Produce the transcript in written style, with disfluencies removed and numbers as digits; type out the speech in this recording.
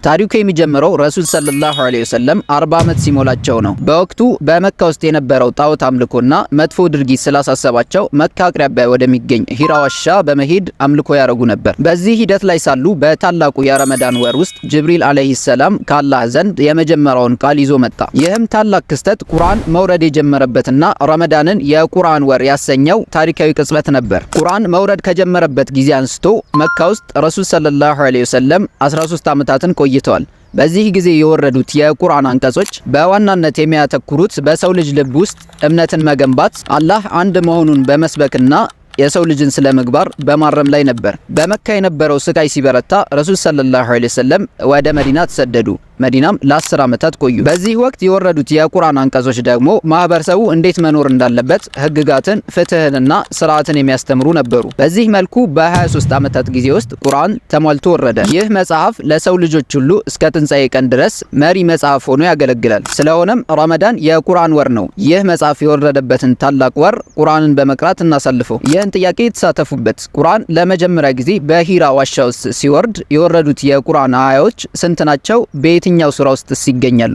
ታሪኩ የሚጀምረው ረሱል ሰለላሁ ዐለይሂ ወሰለም 40 ዓመት ሲሞላቸው ነው። በወቅቱ በመካ ውስጥ የነበረው ጣዖት አምልኮና መጥፎ ድርጊት ስላሳሰባቸው መካ አቅራቢያ ወደሚገኝ ሂራ ዋሻ በመሄድ አምልኮ ያደረጉ ነበር። በዚህ ሂደት ላይ ሳሉ በታላቁ የረመዳን ወር ውስጥ ጅብሪል ዐለይሂ ሰላም ከአላህ ዘንድ የመጀመሪያውን ቃል ይዞ መጣ። ይህም ታላቅ ክስተት ቁርአን መውረድ የጀመረበትና ረመዳንን የቁርአን ወር ያሰኘው ታሪካዊ ቅጽበት ነበር። ቁርአን መውረድ ከጀመረበት ጊዜ አንስቶ መካ ውስጥ ረሱል ሰለላሁ ዐለይሂ ወሰለም 13 ዓመታትን ቆይተዋል። በዚህ ጊዜ የወረዱት የቁርአን አንቀጾች በዋናነት የሚያተኩሩት በሰው ልጅ ልብ ውስጥ እምነትን መገንባት፣ አላህ አንድ መሆኑን በመስበክና የሰው ልጅን ስለ ምግባር በማረም ላይ ነበር። በመካ የነበረው ስቃይ ሲበረታ ረሱል ሰለላሁ ዐለይሂ ወሰለም ወደ መዲና ተሰደዱ። መዲናም ለ10 ዓመታት ቆዩ። በዚህ ወቅት የወረዱት የቁርአን አንቀጾች ደግሞ ማህበረሰቡ እንዴት መኖር እንዳለበት ህግጋትን፣ ፍትህንና ስርዓትን የሚያስተምሩ ነበሩ። በዚህ መልኩ በ23 ዓመታት ጊዜ ውስጥ ቁርአን ተሟልቶ ወረደ። ይህ መጽሐፍ ለሰው ልጆች ሁሉ እስከ ትንሣኤ ቀን ድረስ መሪ መጽሐፍ ሆኖ ያገለግላል። ስለሆነም ረመዳን የቁርአን ወር ነው። ይህ መጽሐፍ የወረደበትን ታላቅ ወር ቁርአንን በመቅራት እናሳልፈው። ይህን ጥያቄ የተሳተፉበት። ቁርአን ለመጀመሪያ ጊዜ በሂራ ዋሻ ውስጥ ሲወርድ የወረዱት የቁርአን አያዎች ስንት ናቸው? በየትኛው ሱራ ውስጥስ ይገኛሉ?